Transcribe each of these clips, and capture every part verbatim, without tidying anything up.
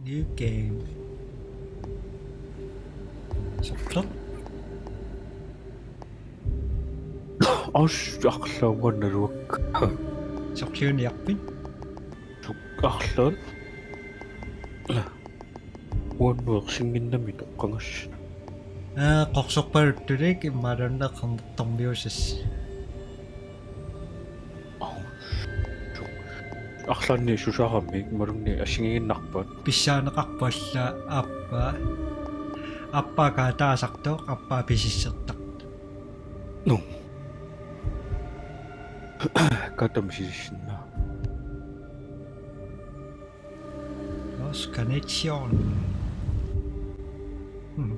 New game. Sorleq? Aus, arlaaguannaluak. Sorliuniarpit? Suk arlaat. Uannuersinginnami toqqangas. Aa, qorsorpaluttunik immaalunneq qernertormiusas. Au. Arlaanni susaramik imaluunniit assigiinnarpat. Pissaaneqarpoq alla aappaa. Aappaa kaataasartoq, aappaa pisissertartoq. Nu. Kaatami silissinnaa. Los Connection. Hmm.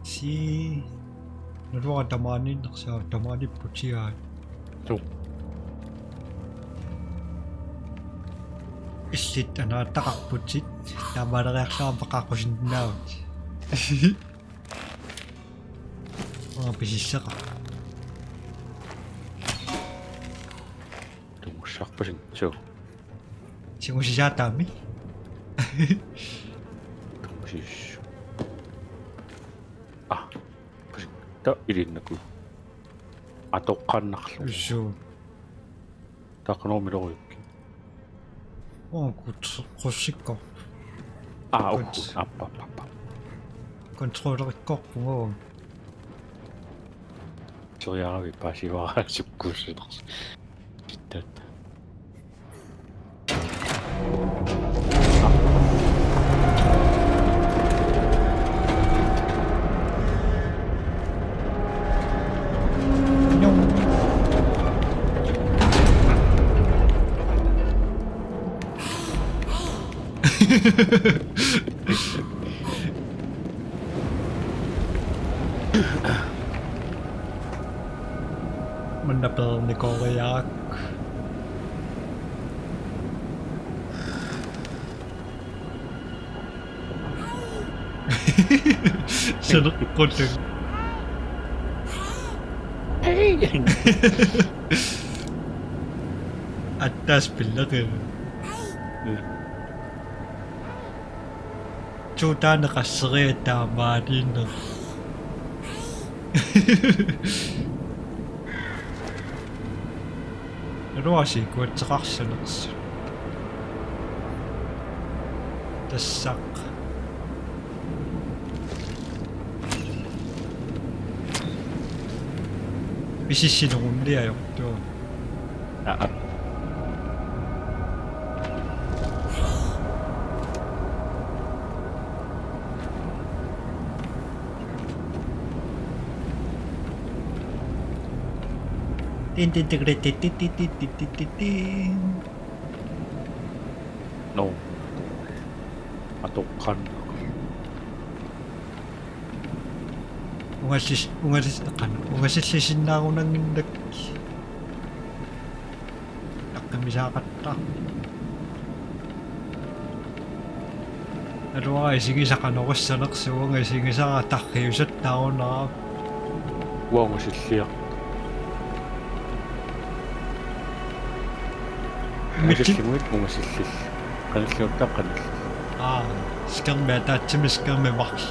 Si. Naluara tamaaniinnersaa tamaaniipputia. Tu. Illit anaattaqarputit. Taamaaleriarluarpara qaaqqusinnaavut. Aa, pisisseqarpoq. Tungusisarpasin. Suu. Singusisaataami. Tungusis. Ah. Pasin. Ta ilinnaku. Atoqqaannarlu. Suu. Taqanormilorujuk. Oo, kut-, kusikko. Aa, kut-, ukku. Aap, aap, aap, aap. Kontrollerikkorpunga. Teriaravit paasivara sukkuussunersoq. Tittaat. Manna peernikooriarakku. Seneqqutut. Attaas pilleqimmat. Tuutaanneqasseriat taamaaliinneq. Naluara siikuatseqarsinersoq. Tassaq. Pisissinerunniartoq. Aa. Tin, tin, tin, tin, tin, tin, tin, tin, tin, tin, tin. No. Atoqqaannaq. Ungassis-, ungassis-, qanoq, ungassillisinnaagunannginnakkit. Taqqamisaaqattaarpoq. Naluara isigisaq qanorussanersoq, uanga isigisara tarriusattaarunarpoq. Uanga silliaq. Ungasilluguit, ungasillillu. Qanilliuttaaq qanilliuttaaq. Aa, skærmi ataatsimi skærmi maks.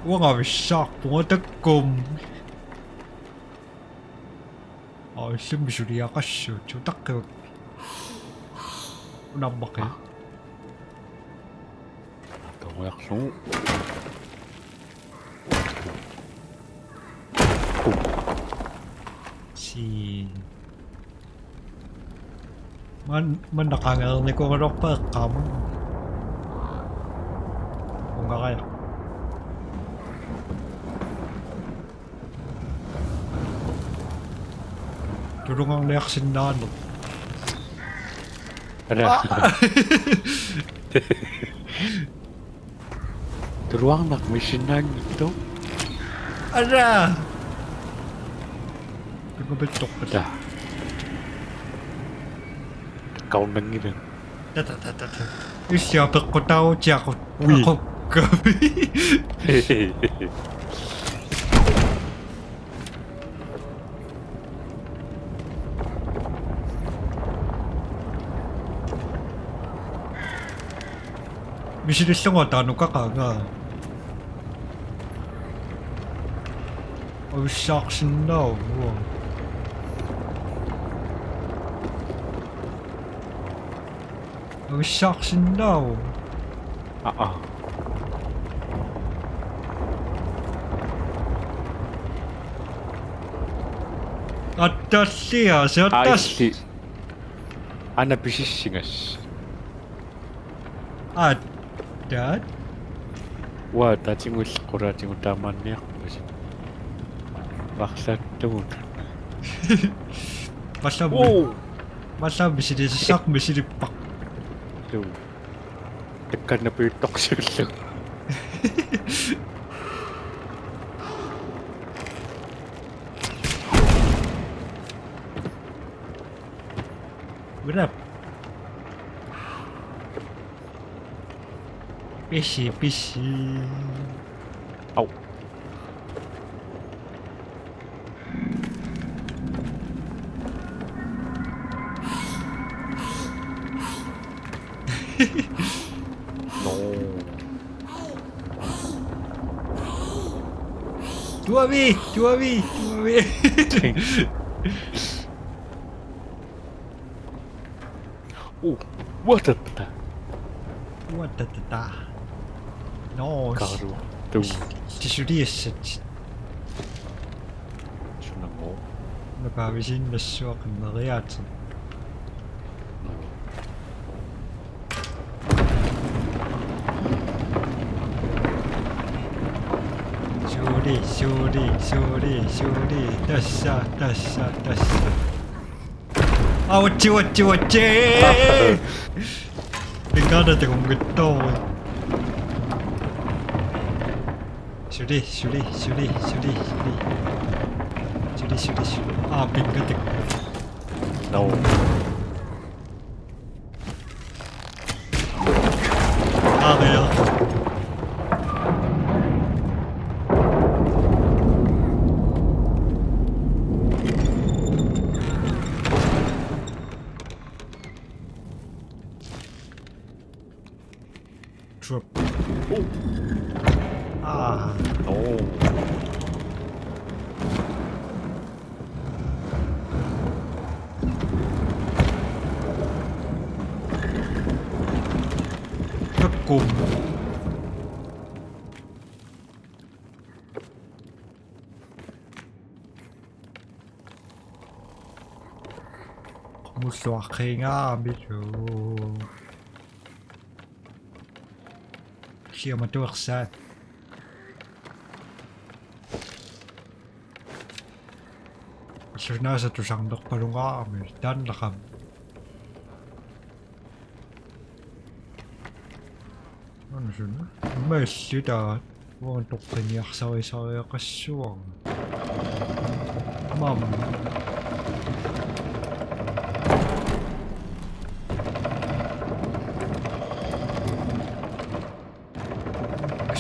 Uanga vissaarpunga takkum. Aa, illummi suliaqassuut, utaqqivat. Unammaqiaq. Atuiarlugu. Sii. Man, man naqangeernikuugaluarpa eqqaamut. Ungarajaq. Tulungarniarsinnaaneq. Ala. Aa! Tuluarnaq missinnaanngitsoq. Ala! Pingapittoqqat. Ta. Takkarunnanngilaq. Ta, ta, ta, ta, ta. Illi apeqqutaarutiaqut. Ui. Aqukkavi. Misilillugu taanukaqaanga. Avissaarsinnaavoq. Avissaarsinnaavoq. Aa. Attallia, se attas. Ailli. Ana pisissigas. Aat. Taat. Uanga taatigut qulaatigut taamaanniarpasi. Varsaattugut. Pallami. Wow. Pallami misilisassaq misilippaq. Tuu. Takkannapiuttorsiullugu. What up? Pisi, pisi. Au. No. Tuavi, tuavi, tuavi. Uh, what the ta? What the ta? No. Karu. Tu. Tisuriassat. Sunango. Nakavisin nassuaq neriaatsin. Suli, suli, suli, suli. Tassa, tassa, tassa. Aa, uatsi, uatsi, uatsi! Pinngaana takunngitsoorput. Suli, suli, suli, suli, suli. Suli, suli, suli. Aa, pinngatik. No. Aa, ja. Drop. Oh. Ah. Oh. Takkum. Qumulluaqqigaamilu. Siamatuersaat. Allunaasa tusarnerpalungaarami taannaqami. Nuna suna. Imaallutaat. Uanga toqqiniarsarisariaqassuara. Maamma.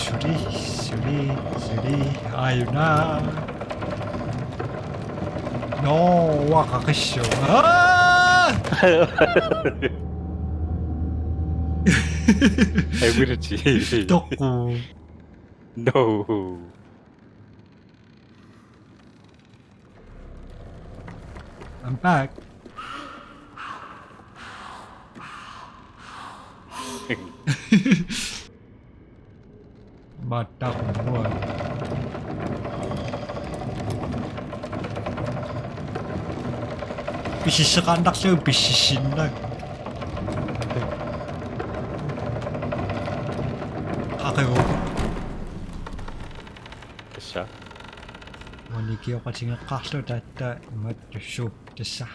Suli, suli, suli, aajuna. Nå, uanga qaqissuunga. Aa! Ai, wirichi. Toqqu. No. I'm back. Mataqquaq. Pisisseqaannarlugu pississinnagu. Aqagu. Tassa. Uani ikioqatigeqqaarlugu taatta imatut tussuup tassa.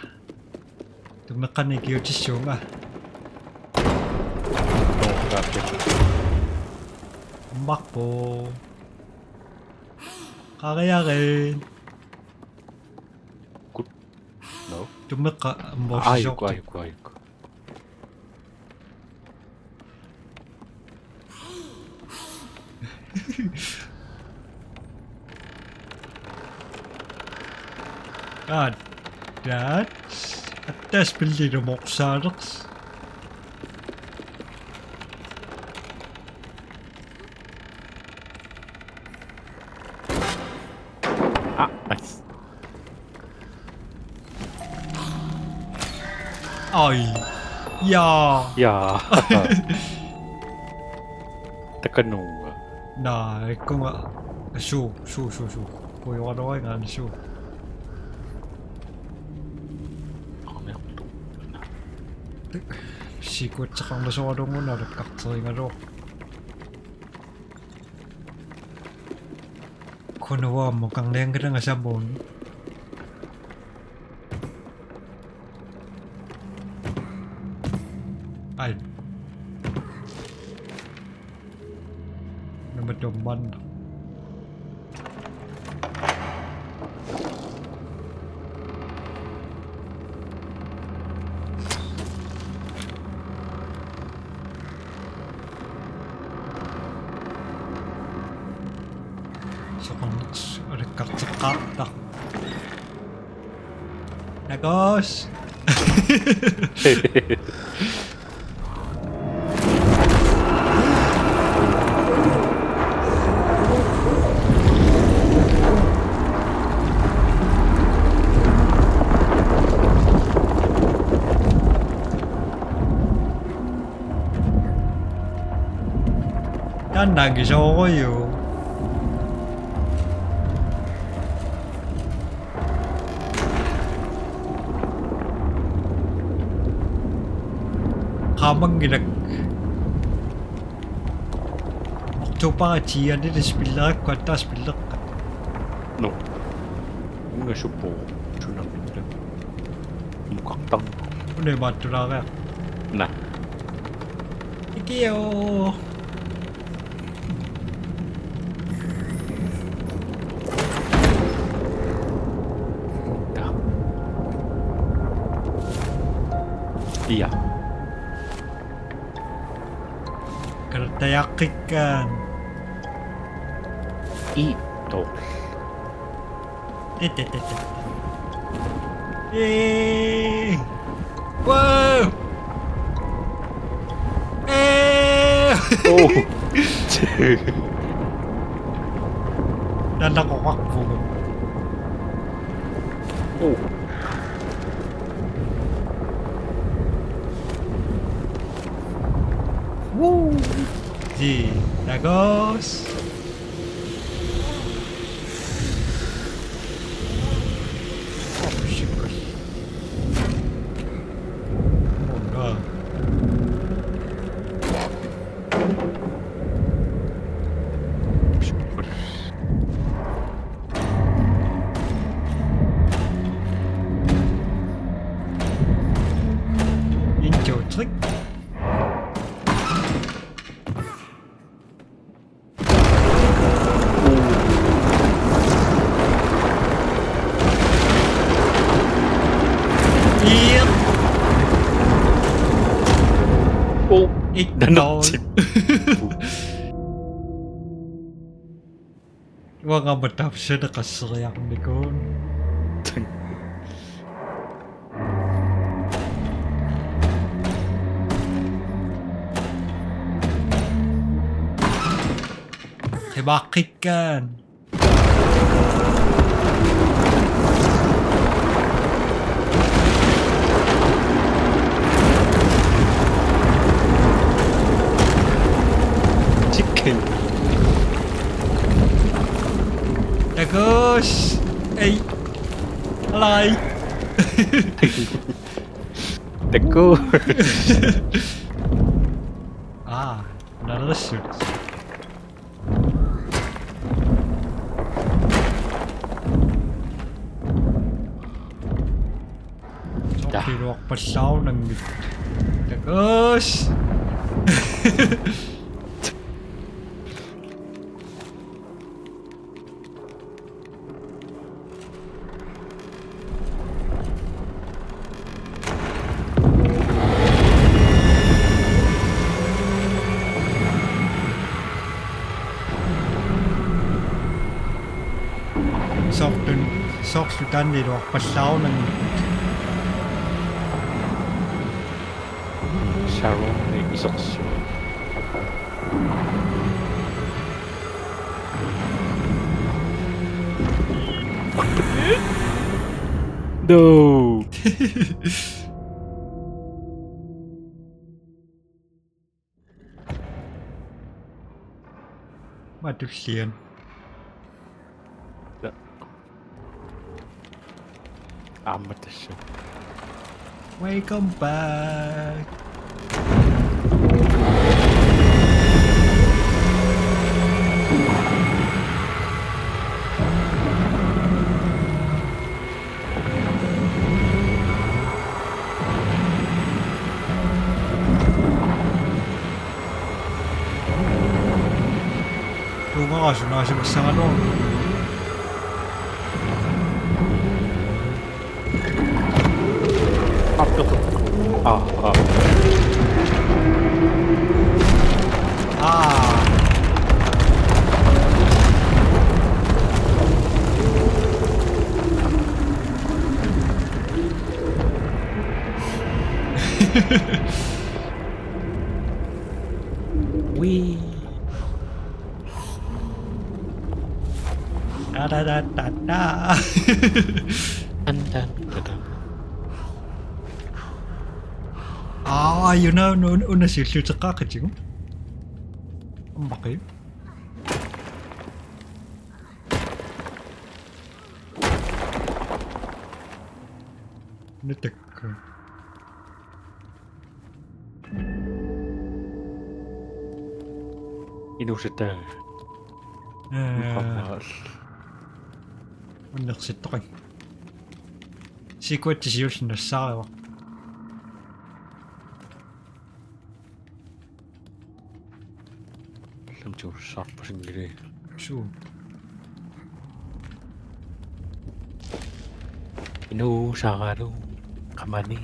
Tummeqqanik ikiutissuunga. Ammarpoq. Qariarit. Kut-, no. Tummeqqat ammorsisooq. Aajuku, aajuku, aajuku. God. Dad. Attaas pillilu moqsaaleq. Ah, nice. Ai. Jaa. Jaa. Takanunga. Naa, ikkunga. Suu, suu, suu, suu. Kujoraluaringa suu. Qamertu. Sikuatseqarnasoraluunga nalakkarterigaluaq. Kunuaammu karnianngilanga samuun. Ai. Nummer tumman. Soqarneq alikkarteqqaarta. Tacos. Taanna angisoorujuk. Qaamanngilaq. Oktober tiianili spillerakku attaaq spilleqqat. No. Unga suppo. Sunammitta. Mukartarn. Una imaattulaariaq. Na. Ikio. Ja. Ia. Kartajaqqikkaan. I to. Te, te, te, te. Ee. Wow. Ee. Oh. Taanna qoqarpugut. Oh. Woo. Ji, tacos. Oh, shit. Oh, no. En, to, tre. Iiq. Oh, ikkaluarpoq. Uanga aamma taapsani qasseriarnikuuvunga. Vaqqikkaan. Chicken. Takuss. Ei. Alai. Takuss. Aa, nalrissut. Soqqiluarpallaarunanngit. Takuss. Soorlu, soorlu taanna iluarpallaarunanngilaq. Sharon isersuaq. No. Matullian. Ja. Aamma tassa. Welcome back. Tungaasut naasimassagaluarput. Aa, aa. Aa. Wii. Da, da, da, da, da. Tan, tan, tan, tan. Aa, you know, nu-, una siulliuteqqaaqatigu. Ammaqi. Nutakku. Inuusataa. Ee. Muqarnaal. Unnersittoqak. Sikuatsi siulleq nassaarivoq. Allamut tigussaarpasinngilaq. Suu. Inuusaralu qamani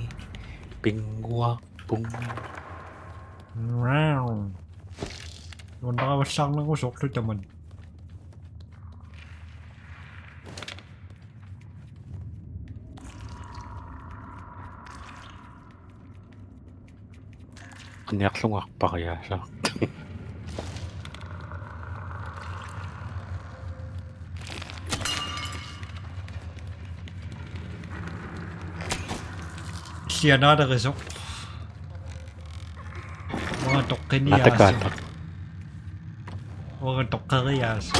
pinnguarpunga. Wow. Nuannaaravallaarnerusoq soorlu tamanna. Qiniarlunga arpariaasaaq. Illianaalerisoq. Uanga toqqiniaasoq. Natakaata. Uanga toqqeriaasoq.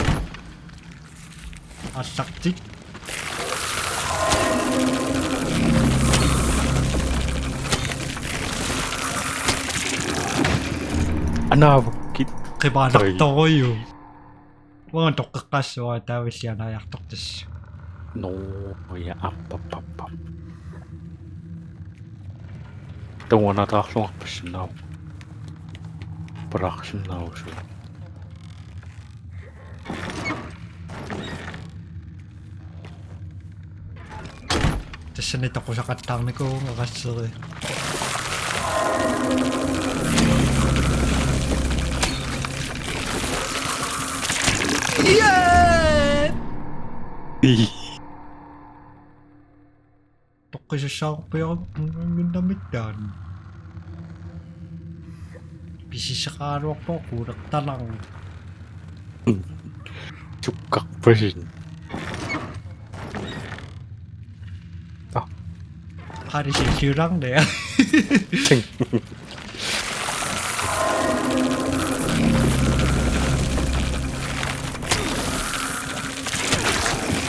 Aallartik. Anaavakkit. Qipaanartorujuk. Uanga toqqeqqaassuara taava illianaajartortassa. Nå, ja, app, app, app, app. Tunganataarluarpassinnaavoq. Palaarsinnaavusi. Tassani toqusaqattaarnikuuvunga qasseri. Ii. Toqqissaarupiaraminnamiktaan. Pisissaqaraluarpoq kuulertalarmi. Sukkarpasin. Ah. Qari silliularnea. Ting.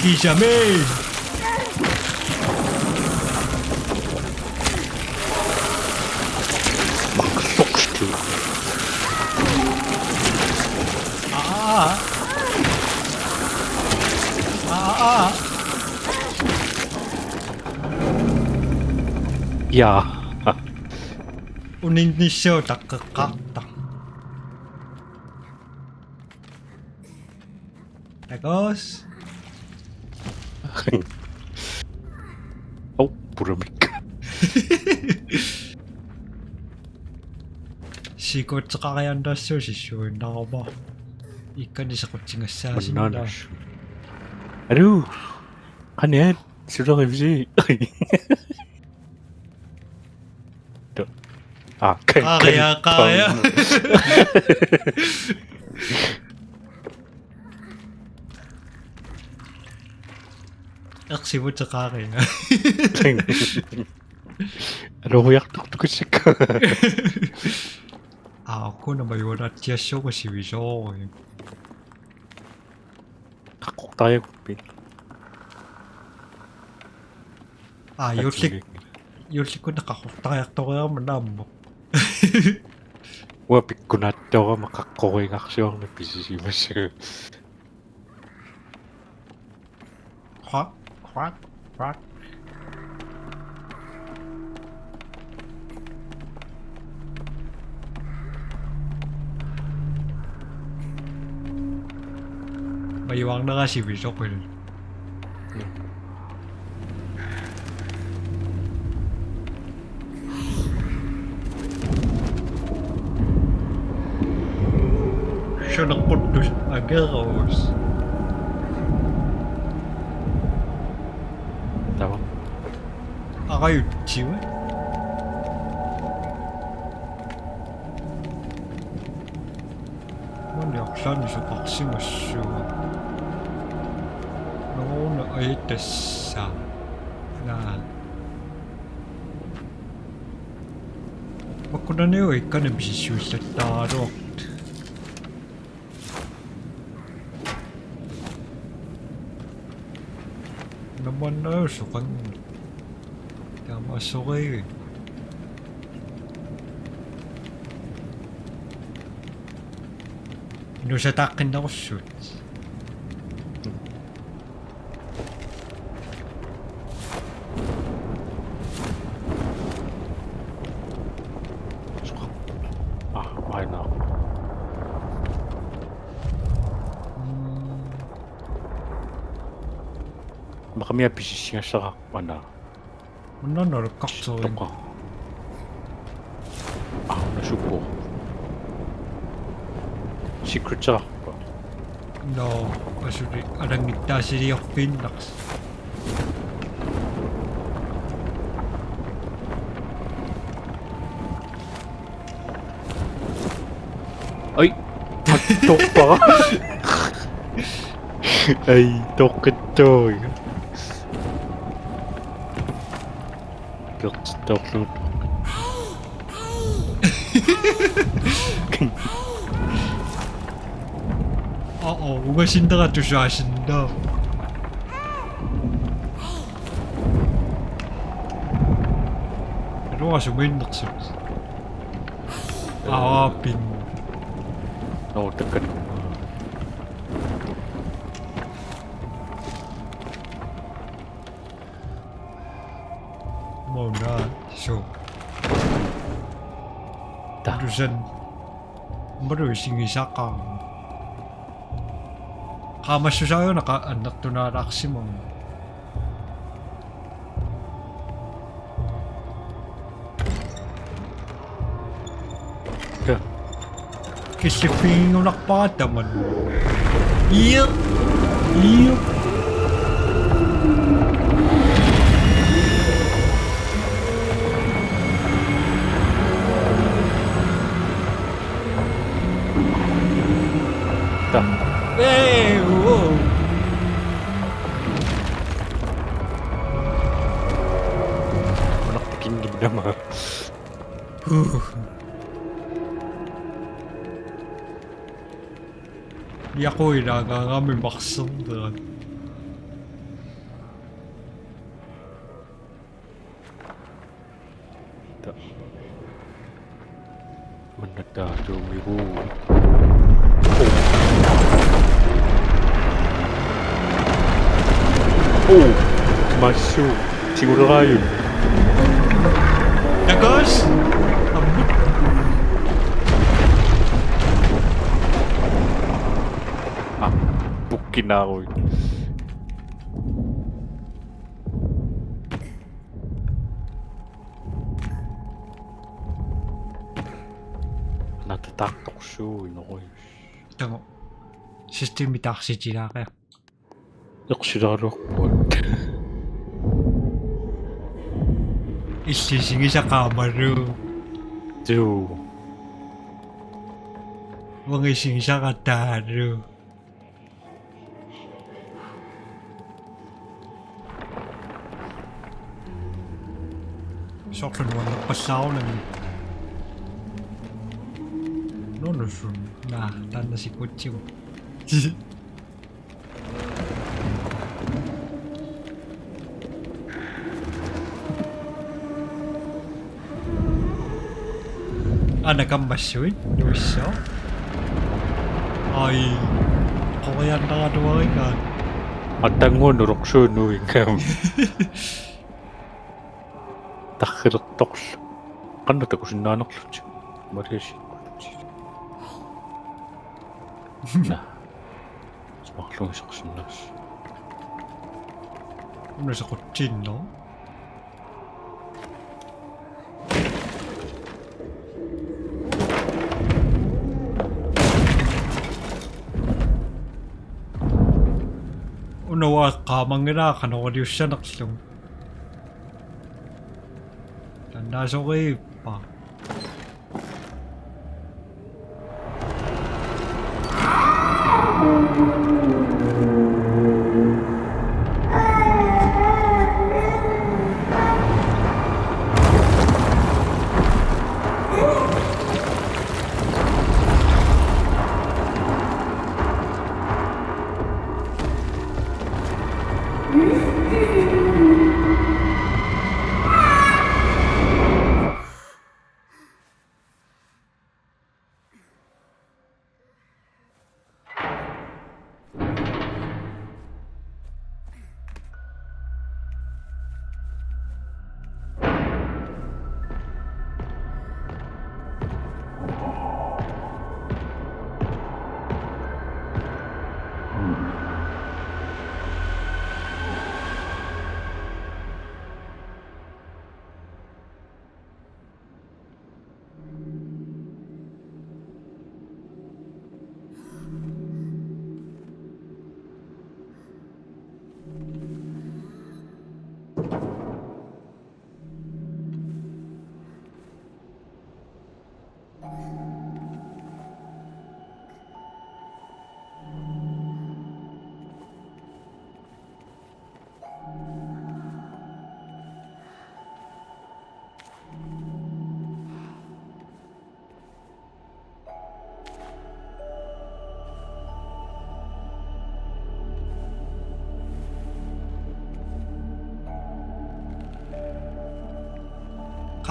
Kisame. Maqlorstu. Aa. Aa. Ja. Uninnissuaq taqqeqqaarta. Takos. Au, puramik. Sikuutseqariarnersuusissuinnaruma. Ikkani sequtsigassaasinnaavoq. Mannaanassu. Aluu. Qaniat, sulerivisi. To. Ah, kan-, Qaaria, kan-, qaaria. Kan-, Eqsimuteqaaria. Alooriartortukussakka. Aa, kuna majuanaatsiassuugut sivisoorujuk. Qaqqortariaqarpit? Aa, juullik-, juullikkut qaqqortariartoreermat naammoq. Uanga pikkunaattoorama qaqqoriigarsuarnik pisisimassagaa. Quack, quack, quack. Majuarnera sivisoq ilaa. Suleqquttus akeruus. Tava. Arajutsiva. Maani arlaanni soqarsimassuaq. Noona ajatassa. Naa. Makkunaniu ikkani misissuillattaaraluartut. Namanna soqanngilaq. Taama assorigivik. Nusataaqqinnerussuut. Ah, aajuna. Mm. Maqamia pisissigassaqarpana. Unnunnullu qarsuin. Toqa. Ah, una supu. Secret-eqarpa? No, asuli anangittaasiliorfiinnarsi. Ai, attorpara. Ai, toqqittuuiga. Kertittoorlugu. Aa, ungasinnera tusaasinnaavoq. Aluasuminnersut. Aapin. Noo, takkani. Muna, so. Ta. Tusan. Maru singisaqaaq. Qaamassusaajuna qa-, annertunaalaarsimavunga. Ka. Kissiffiginngunarpara tamanna. Iu. Iu. Ta. Ee, uo. Huh. Yakuilaagaangami marsernerat. Ta. Manna taatuumigu. Oh. Oh. Massu. Tiguleraajun. Takos. Ammut. Ah, pukkinaaruit. Naatataartorsuuineruis. Taanna systemi taarsitilaareerpoq. Eqsilaaluarpugut. Illit isigisaqaamalu. Tuu. Uanga isigisaqataalu. Soorlu nuannerpallaarunani. Nunusun. Naa, taanna sikutsigu. Aana kammassuit nuissooq. Ai. Qoriannaratuarigaat. Attanguun nulorsuunuingaam. Tarrilertorlu. Qanoq takusinnaanerlutik. Mariasi. Naa. Sparlungisoqarsinnaas. Una sequtsinno. Una uanga eqqaamanngilara qanoq iliussanerlugu. Taanna soriippa.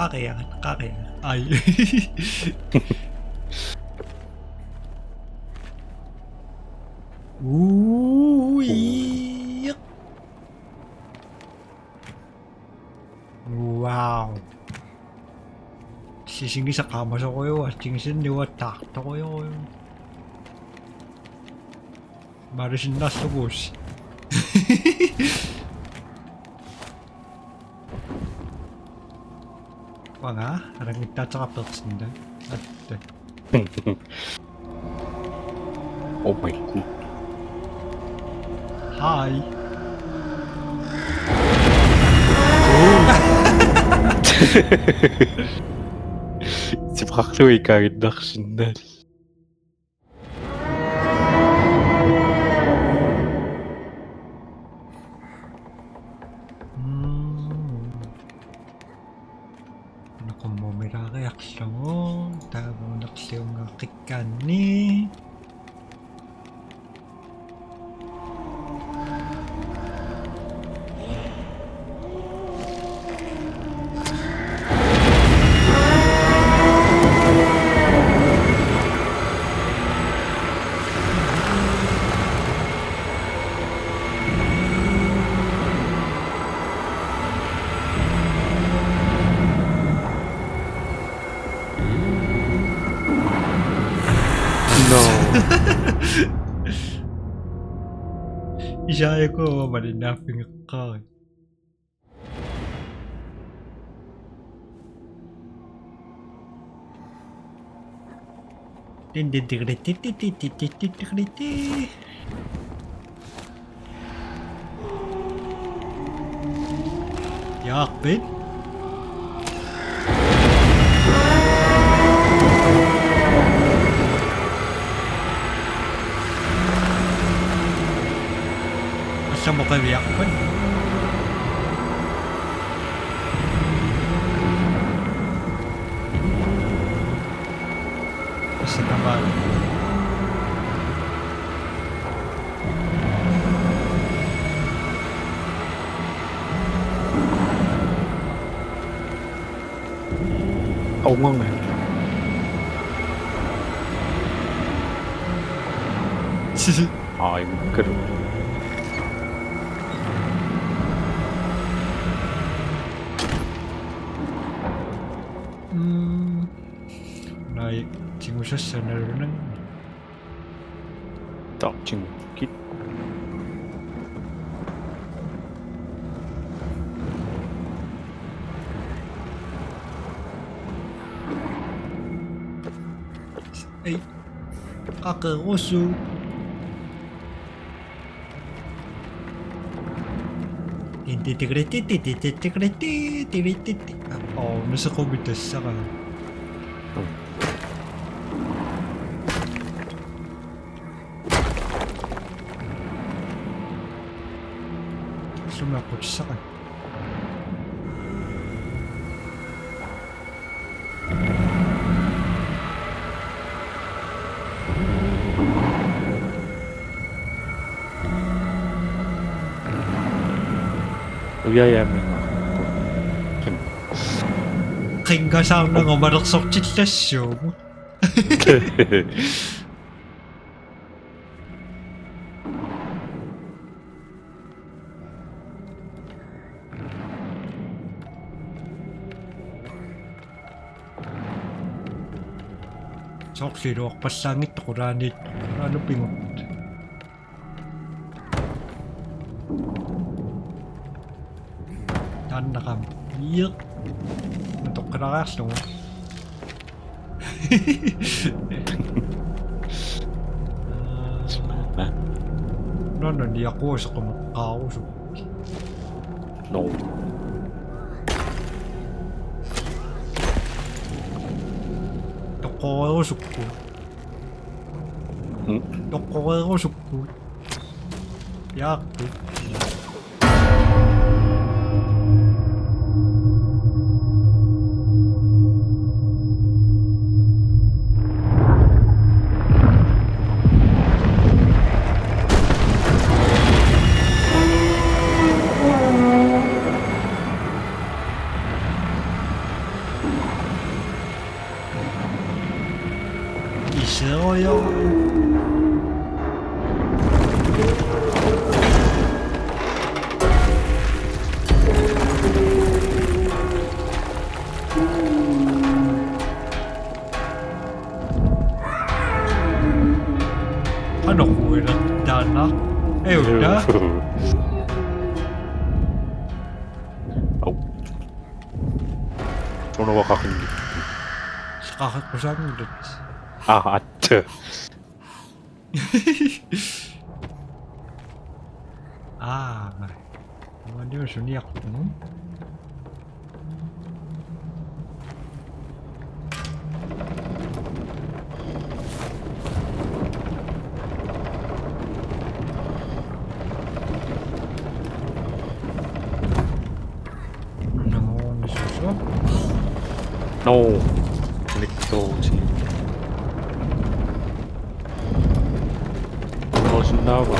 Qariarit, qariarit. Ai. Ui. Wow. Sisigisaq qaamasorujuuvoq, assigisinni uattaartorujuuvoq. Malusinnaallugu. Uanga, alanngitsaatseqartarsinnaavoq. Atta. Oh my god. Hi. Sipaarluikkaaginnarsinnaali. Mm. Jaaku malinnaaffigeqqaari. Tin, tin, tin, tin. Jaapit. Assamoqiviarpat. Assatamaan. Aunganga. Ai, mukkalu. Mm. Nai, tigusassanerunang. Taartinngikkiit. Ei. Qaqerusu. Inti tigriti, titi tigriti, tigriti. Oo, nusequmi tassara. Sumaqutissaqan. Ujajaami. Qingasaarnanga malersortillassuugut. Soorlu iluarpallaanngitsoq qulaaniit, qulaanut pigut. Taannaqami. Iiq. Toqqilariarlugu. Smart man. Nonna niaquasoqumut qaarusuk. No. Toqqoreerusukku. Mm. Toqqoreerusukku. Jaappi. Iseroyo. Qanoq uilertaanna? Eula. Au. Tunavaqaqinngit. Qaqeqqusaanngillat. Aa, atta. Aa. Uaniu suniartunut. Namo nisusu. No. Niktooti. Nosinnaava.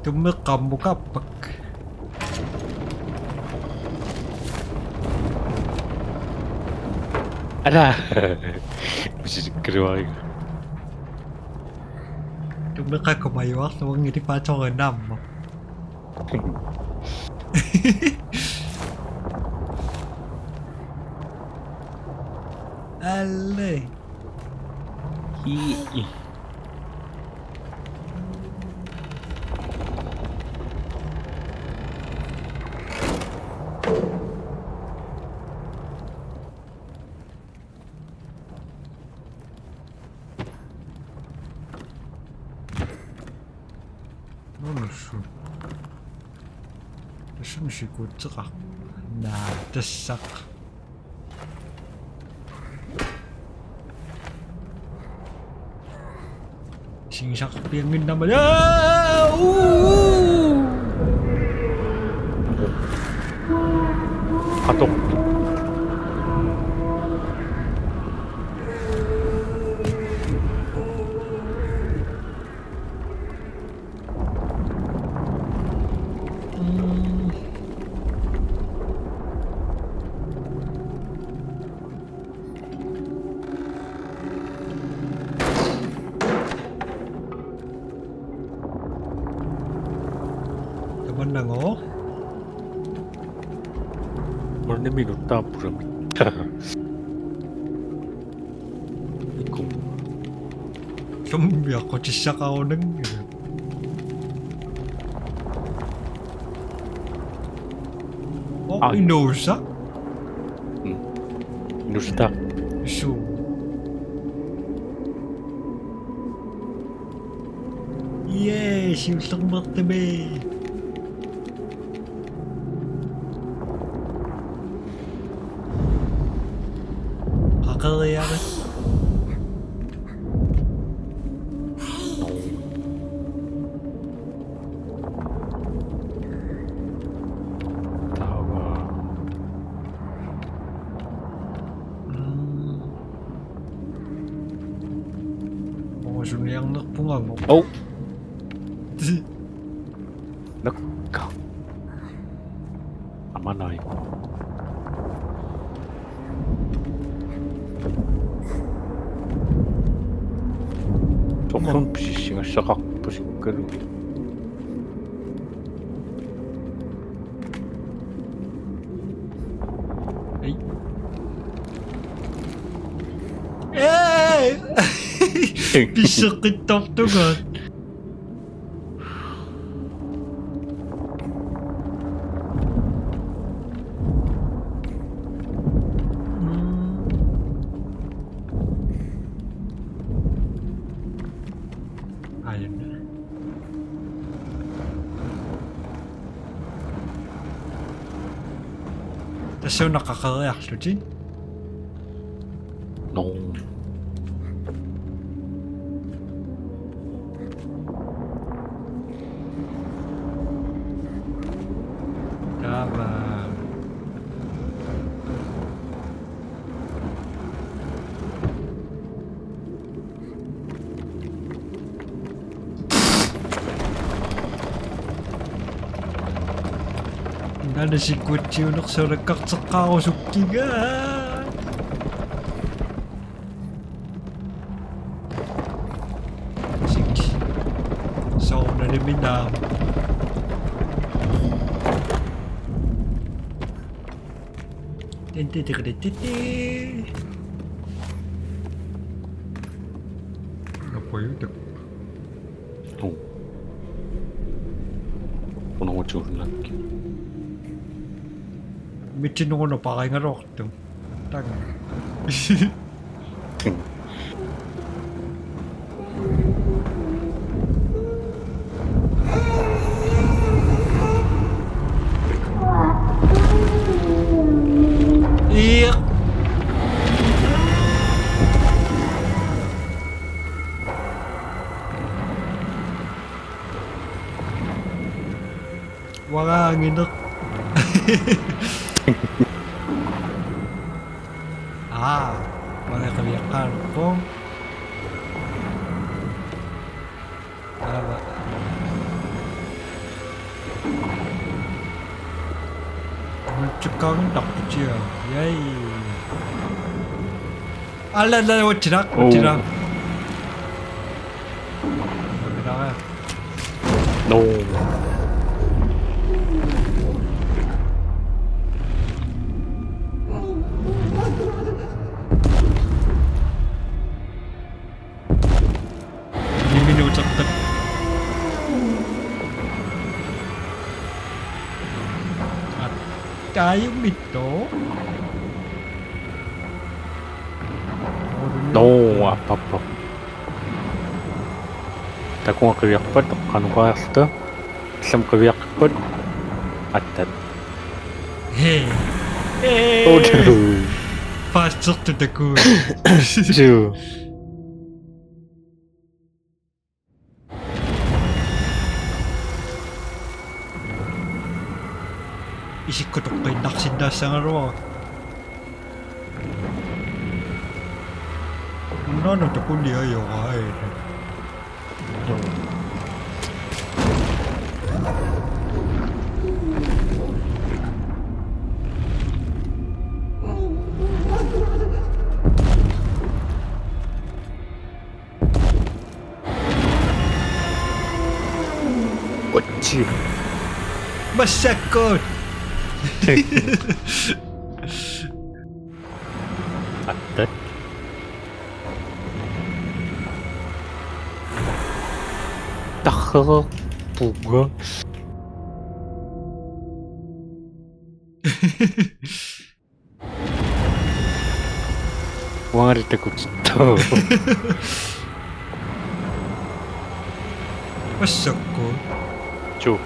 Tummeqqammukappak. Ala. Usisikkaluariga. Tummeqqakkumajuarluunngilaq paatorinnaamma. Alle. Hi. Unusu. Tassani sikuutseqarpoq. Naa, tassaq. Sigisaqarpiannginnama. Aa! Uu! Qato. Tamannagooq. Maanna minut taarpusami. Ikku. Zombiaqqutissaqarunanngilaq. Oh, ai. Inuusaq? Mm. Inuusaq. Suu. Yay, siullermeertumi. Qaqeriarit. Taava. Mm. Ungusuniarnerpunga. Oh. Nakka. Amanai. Torrun pisissigassaqarpusikkalu. Ei. Ei! Pisseqqittartunga. Ajunna. Tassa una qaqeriarlutik. Nå. Taava. Nana sikutsiunersorakkarteqqaarusukkiga. Sik. Soorunalimi naamik. Tintitiqitititi. Napoyutak. Tuu. Qunagutsiullakki. Mitsinnugunaparigaluartum. Tanga. Iiq. Uanga angineq. Aa, uanga qiviaqqaarpoq. Aava. Nutsukkaaginnarputia. Yay. Alla, alla, uatsinaq, oh, uatsinaq. Uatsinaq. Nå. Ni minuutertap. Attaajummittoq. Nå, aap, aap, aap. Takugaluarpat qanoq oqariarluta. Allamik qiviaqqipput. Attat. Hej. Odu. Fastsertut takuuk. Suu. Isikkoq toqqinnaarsinnaassagaluaruk. Unnaanut takuliajoraai. Otsi. Massakkut. Attat. Tarrereerpunga. Uangali takutittoq. Massakkut. Suu.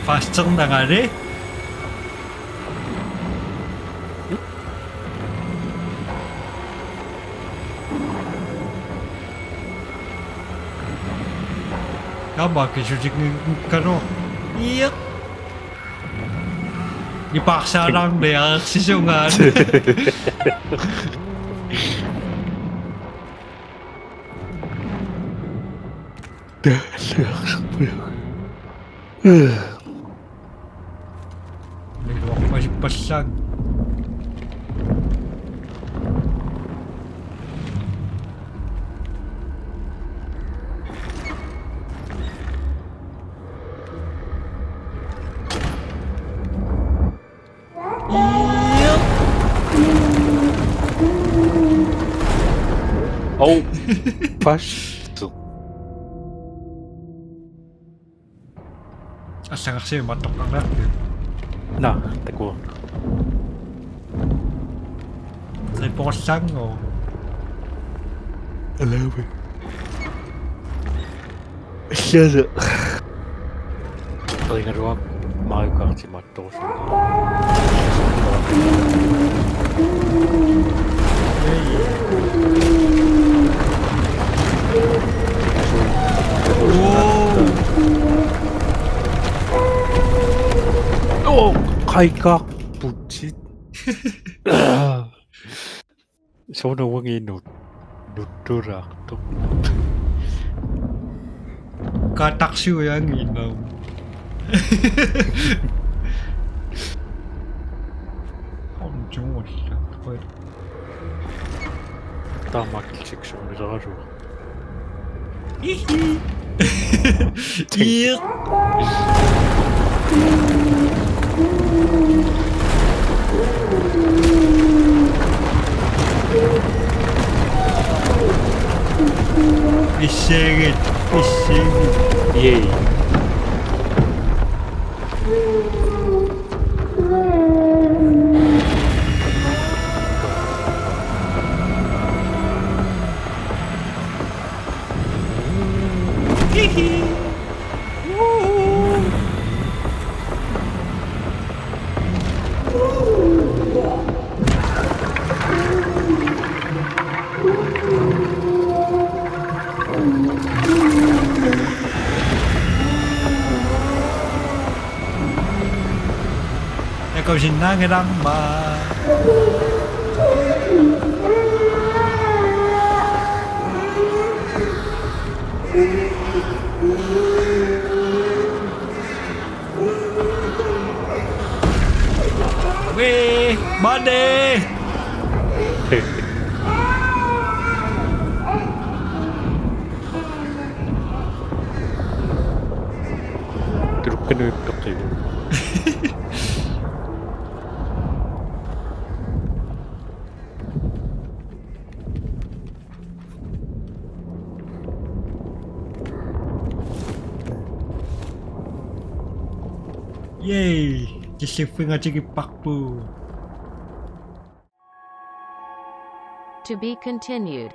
Fastsernagali. Kamma kisusikkakkalu. Iiq. Nipaarsaalaarniarsisungaat. Taalliarserpujuk. Niluarpasippallaaq. Au. Pas. Allagarsiuk imaattoqqaarniarpiuk? Naa, takuuk. Qiporallaannguaq. Alaavi. Issiasa. Qigaluaq Mario Kartimut. Oo, qaikkaarputit. Soorunami uangi nut-, nuttulaartoq. Katarsiujaangiinnarmi. Onjuulla. Taamaakillisiksuunileraluaq. Ihi. Iiq. Issiagit, issiagit. Yay. Nakusinnaanngilarma. Wee, mane. Tulukkanuippeqqigu. Yay! Killiffigatigipparput. To be continued.